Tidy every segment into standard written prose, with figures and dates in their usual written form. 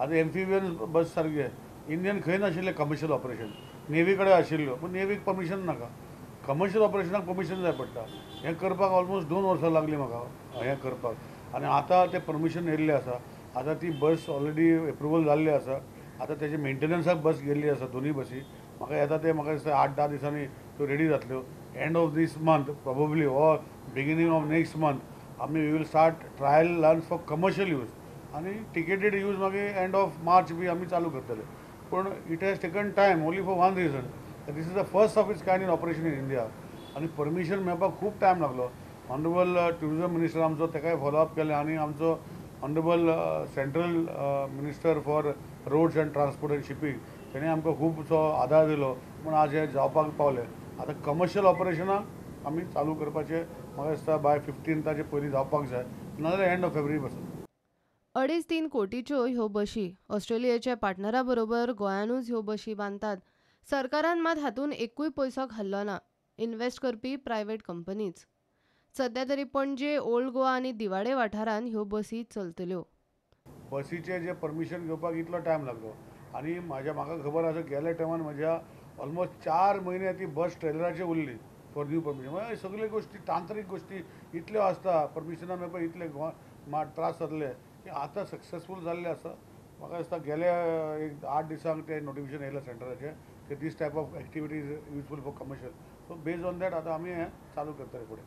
आतां एम्फिबियन बस सारके इंडियन खंय नाशिल्लें कमर्शियल ऑपरेशन, नेवी कडेन आशिल्ल्यो, पूण नेवीक परमिशन नाका, कमर्शियल ऑपरेशनाक परमिशन जाय पडटा. हें करपाक ऑलमोस्ट 2 वर्सां लागलीं म्हाका हें करपाक, आनी आतां तें परमिशन येयल्लें आसा. आतां ती बस ऑलरेडी एप्रुवल जाल्ली आसा. आतां तेजे मेंटेनन्साक बस गेल्ली आसा, दोनूय बसी. म्हाका येता ते म्हाका दिसता 8-10 दिसांनी त्यो रेडी जातल्यो. End of this month probably or beginning of next month आमी we will start trial runs for commercial use, आनी टिकेटेड यूज मागीर एंड ऑफ मार्च बी आमी चालू करतले. पूण it has taken time only for one reason, this is the first of its kind in operation in India, आनी permission मेळपाक खूब time लागलो. ऑनरेबल ट्युरिजम मिनिस्टर आमचो तेकाय फॉलोअप केलें, आनी आमचो honourable central minister for roads and transport and shipping तेणें आमकां खुबसो आदार दिलो म्हूण आज हें जावपाक पावलें. आतां कमर्शियल ऑपरेशनाक आमी चालू करपाचें म्हाका दिसता बाय 15ताचे पयलीं जावपाक जाय, नाजाल्यार एंड ऑफ फेब्रुवारी पासून. 2.5-3 कोटीच्यो ह्यो बशी ऑस्ट्रेलियेच्या पार्टनरा बरोबर गोंयानूच ह्यो बशी बांदतात. सरकारान मात हातूंत एकूय पयसो घाल्लो ना, इन्व्हेस्ट करपी प्रायव्हेट कंपनीच. सध्या तरी पणजे, ओल्ड गोवा आनी दिवाडे वाठारांत ह्यो बसी चलतल्यो. बसीचें जे परमिशन घेवपाक इतलो टायम लागलो, आनी म्हाज्या म्हाका खबर आसा गेल्या टायमान म्हज्या ऑलमोस्ट 4 म्हयने ती बस ट्रेलराचेर उरली फॉर न्यू परमिशन. म्हळ्यार सगल्यो गोश्टी तांत्रीक गोश्टी इतल्यो आसता, परमिशनां मेळपाक इतले त्रास जातले की आतां सक्सेसफूल जाल्लें आसा. म्हाका दिसता गेल्या एक 8 दिसांक तें नोटिफिकेशन येयलां सेंटराचें की this type of activity is useful for commercial. So based on that आतां आमी हें चालू करतले फुडें.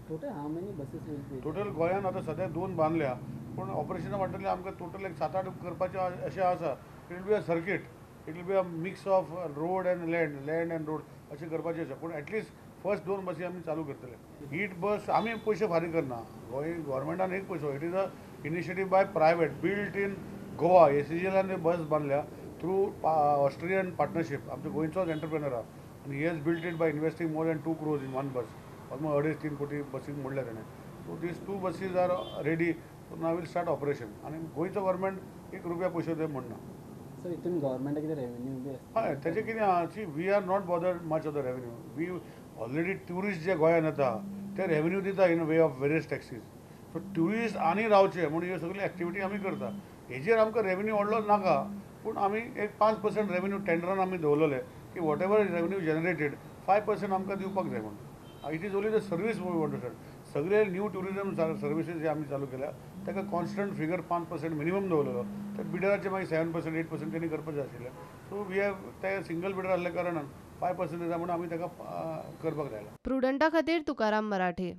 Total how many buses will be? Total गोंयान आतां सद्या 2 बांदल्या, पूण ऑपरेशनां वाटतली आमकां टोटल एक 7-8 करपाचें अशें आसा. It will be a circuit, it will be a mix of road and land, land and road अशें करपाचें आसा. पूण एटलिस्ट फर्स्ट 2 बसी आमी चालू करतले. हीट बस आमी पयशे फारीक करना, गोंय गव्हर्मेंटान एक पयसो. It is a initiative by private built in Goa. एसीजीएलान बस बांदल्या थ्रू ऑस्ट्रियन पार्टनरशीप. आमचो गोंयचोच एंटरप्रेनर आहा आनी he has built it by investing more than 2 crores in one bus. Almost 2.5-3 कोटी बसीक मोडल्या तेणें. So these 2 buses are ready, so now will start operation. आनी गोंयचो government 1 रुपया पयसो ते म्हणना. सो हितून गव्हर्मेंटाक कितें रेवेन्यू बी आसता? हय, तेजें कितें आहा, see we are not bothered much of the revenue. We already tourist जे गोंयान येता ते रेवेन्यू दिता in way of various taxes. So tourist आनी रावचे म्हूण ह्यो सगळ्यो एक्टिविटी आमी करता. हेजेर आमकां रेवेन्यू व्हडलो नाका, पूण आमी एक 5% रेवेन्यू टेंडरान आमी दवरलेले की what ever revenue generated 5% आमकां दिवपाक जाय म्हूण. It is only the service we want to start. सगळे न्यू ट्युरिजम सर्विसीस जे आमी चालू केल्या ताका कॉन्स्टंट फिगर 5% मिनिमम दवरलेलो. तर बिडराचे मागीर 7% 8% तेणी करपाचें आशिल्लें. सो we have ते सिंगल बिडर आसल्या कारणान 5% दिता म्हणून आमी ताका करपाक लायला. प्रुडंटा खातीर तुकाराम मराठे.